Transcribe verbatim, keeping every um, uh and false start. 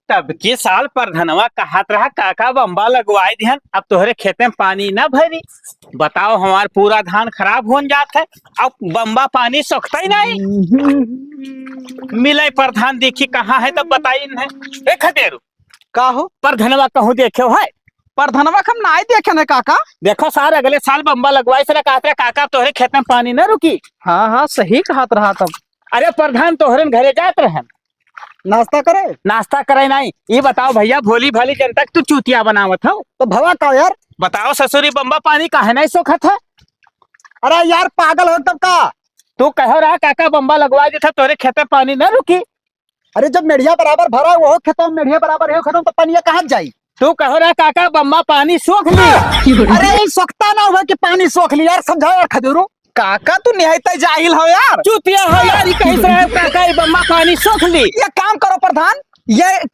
तब के साल परधनवा कहत रहा, "काका, बम्बा लगवाइ दिहन, अब तोहरे खेते में पानी न भरी।" बताओ, हमार पूरा धान खराब होन जात है, अब बम्बा पानी सोखतइ नाहीं। मिले परधान, देखी कहाँ है, तब बताई इन्हें। ए खदेरू, का हो? परधनवा कहूँ देखेउ है? परधनवा के हम नाहीं देखेन है काका। देखो सार, अगले साल बम्बा लगवाइस रहा, कहत रहा, "काका, तोहरे खेते में पानी न रुकी।" हाँ, हाँ, सही कहत रहा तब। अरे परधान, तोहरे घरे जात रहन। नाश्ता करे? नाश्ता करे नाहीं। ई बताओ भइया, भोली भाली जनता के तू चूतिया बनावत हो। तो भवा का यार? बताओ ससुरी, बम्बा पानी काहे नाहीं सोखत है? अरे यार, पागल हो तब का? तू कहो रहा, "काका, बम्बा लगवाइ देत है, तोहरे खेते में पानी न रुकी।" अरे, जब मेढ़िया बराबर भरा, वहू खेतवा में मेढ़िया बराबर, यहू खेतवा में, तो पनिया कहाँ जाई? तू कहो रहा, "काका, बम्बा पानी सोख ली।" अरे, ई सोखता ना हुआ कि पानी सोख ली यार, समझाओ यार खदेरू। काका, तू निहायत जाहिल हो यार। चूतिया हो यार, ई कहिस रहा, "काका, ई बम्बा पानी सोख ली।" ये काम करो परधान, ये